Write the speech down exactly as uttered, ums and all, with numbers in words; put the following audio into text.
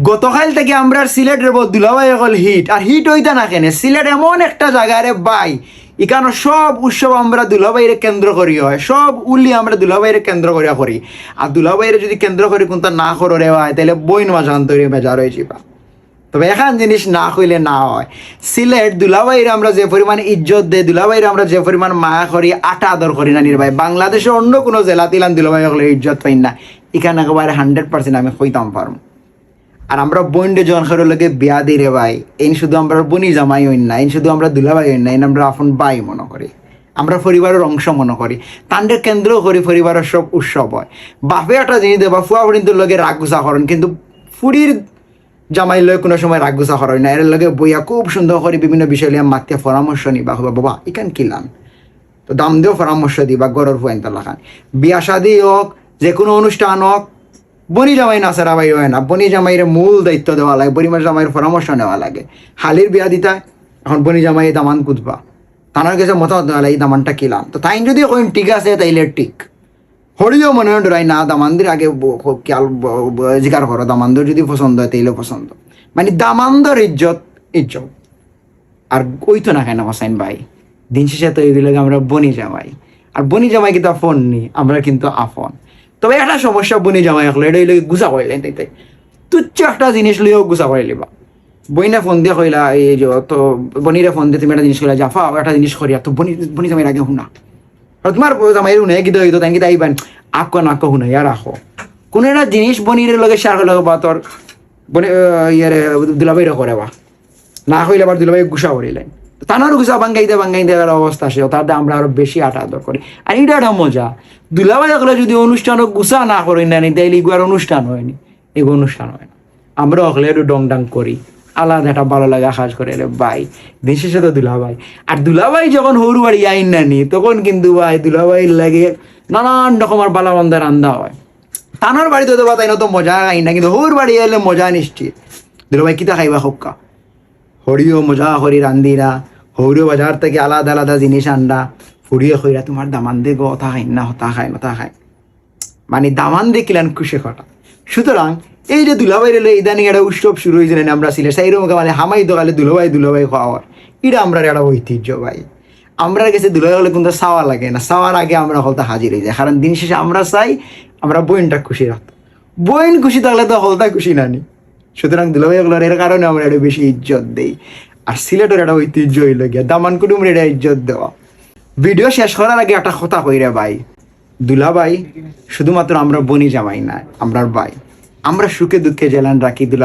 গতকাইল থাকি আমরার সিলেটর বউ দুলাভাই অকল হিট। আর হিট অইতা না কেনে? সিলেট এমন একটা জাগা রে ভাই, ইকানো সব উৎসব আমরা দুলাভাইরে কেন্দ্র করি হয়, সব উলি আমরা দুলাভাইরে কেন্দ্র করিয়া করি। আর দুলাভাইরে যুদি কেন্দ্র করি কুন্তা না করো রে ভাই, তাইলে বইন মাঝান্তরে বেজার অইযিবা। তবে এখান জিনিস না কইলে না হয়, সিলেট দুলাভাইরে আমরা যে পরিমাণ ইজ্জত দেই, দুলাভাইরে আমরা যে পরিমাণ মায়া করি, আটা আদর করি না নি রে ভাই, বাংলাদেশর অন্য কুনু জেলাত ইলান দুলাভাই অকলর ইজ্জত পাইন না। ইখান একেবারে হান্ড্রেড পার্সেন্ট আমি কইতাম পারমু। আর আমরা বইনরে যখন কেউর লগে বিয়া দেই রে ভাই, এইন শুধু আমরার বইন জামাই অইন না, এইন শুধু আমরার দুলাভাই অইন না, এইন আমরা আপন ভাই মনো করি, আমরা পরিবারর অংশ মনো করি, তানরে কেন্দ্র করি পরিবারর সব উৎসব হয়। বাপে একটা জিনিস দেবা, ফুয়া ফুড়িন্তর লগে রাগ গুছা করইন, কিন্তু ফুড়ির জামাইর লগে কুনু সময় রাগ গুছা করইন না, এরার লগে বইয়া খুব সুন্দর করি বিভিন্ন বিষয় লইয়া মাতিয়া পরামর্শ নিবা, কইবা, "বাবা, ইখান কিলান?" তো দাম দিও পরামর্শ দিবা, ঘরর ফুয়াইন্তর লাখান। বিয়া শাদি হোক, যে কুনু অনুষ্ঠান হোক, বইন জামাই না ছাড়া ভাই হয় না। বইন জামাইরে মূল দায়িত্ব দেওয়া লাগে, বইন জামাইর পরামর্শ নেওয়া লাগে। হালির বিয়া দিতা, এখন বইন জামাই দামান খুঁজবা, তানর গেছে মতামত নেওয়া লাগে, "এই দামানটা কিলান?" তো তাইন যুদি কইন ঠিক আছে, তাইলে ঠিক। হরিও মনে হয় ডরাই না, দামান্দির আগে ব-, ব-, খেয়াল ব-, ব-, জিকার করো, দামান্দর যুদি পছন্দ হয়, তাইলে পছন্দ। মানে দামান্দর ইজ্জত, ইজ্জত। আর অইতো না কেনে হোসাইন ভাই? দিন শেষে তো অইগেলো গি আমরা বইন জামাই। আর বইন জামাই কিতা ফোন নি, আমরা কিন্তু আপন। তবে একটা সমস্যা বইন জামাই অকলর, ইটা অইলো গি গুছা করিলাইন তাইন তাইন। তুচ্ছ একটা জিনিস লইয়াও গুছা করিলিবা। বইনে ফোন দিয়া কইলা, এই যে, তো বইনরে ফোন দিয়া তুমি একটা জিনিস কইলা, "জাফা, একটা জিনিস করিয়া", তো বইন, বইন জামাইর আগে হুনা। আর তুমার জামাইর হুনে কিতা অইতো, তাইন কিতা আইবা, আক্কো নাক্কো হুনাইয়া রাখো। কুনু একটা জিনিস বইনর লগে শেয়ার করলে বা তোর বইন, আহ, ইয়ারে, দুলাভাইরে করে বা। না কইলে আবার দুলাভাই গুছা করিলাইন। তানর গুছা ভাঙ্গাইতে ভাঙ্গাইতে একটা অবস্থা শেষ, তাতে আমরা আরো বেশি আটা আদর করি। আর ইটা একটা মজা। দুলাভাই অকলে যুদি অনুষ্ঠানো গুছা না করইন না নি, তাইলে ইগুয়ার অনুষ্ঠান হয় নি, এগু অনুষ্ঠান হয় না। আমরা অকলে একটু ডং ডাং করি, আলাদা একটা ভালা লাগা কাজ করে রে ভাই। দিন শেষে তো দুলাভাই। আর দুলাভাই যখন হউর বাড়ি আইন না নি, তখন কিন্তু ভাই দুলাভাইর লাগি নানান রকমর ভালা মন্দ রান্দা হয়। তানর বাড়িত তো বা তাইন তো মজা খাইন না, কিন্তু হউর বাড়ি আইলে মজা নিশ্চিত। দুলাভাই কিতা খাইবা কউক্কা? হরিও মজা করি রান্দিরা, হউরেও বাজার থাকি আলাদা আলাদা জিনিস আনরা, ফুড়িয়ে কইরা, "তুমার দামান্দে গো, অতা খাইন না, হতা খাইন, অতা খাইন।" মানে দামান্দে কিলান খুশি করা। সুতরাং এই যে দুলাভাইরে লইয়া ইদানিং একটা উৎসব শুরু অইছে না, আমরা সিলেট সাইডর মুখে মানে হামাই দোকানে দুলাভাই দুলাভাই কওয়া হয়, ইটা আমরার একটা ঐতিহ্য ভাই। আমরার গেছে দুলাভাই অকলে কুন্তা চাওয়া লাগে না, চাওয়ার আগে আমরা হকলতা হাজির অই যাই, কারণ দিন শেষে আমরা চাই আমরা বইনটা খুশি রাখতাম। বইন খুশি থাকলে তো হকলতা খুশি না নি। সুতরাং দুলাভাই অকলর এর কারণে আমরা একটু বেশি ইজ্জত দেই। আর সিলেটর একটা ঐতিহ্য অইলো গিয়া দামান কুটুমরে এটা ইজ্জত দেওয়া। ভিডিও শেষ করার আগে একটা কথা কই রে ভাই, দুলাভাই শুধুমাত্র আমরা বইন জামাই না, আমরার ভাই। আমরা সুখে দুঃখে যেলান রাখি দুলাভাই।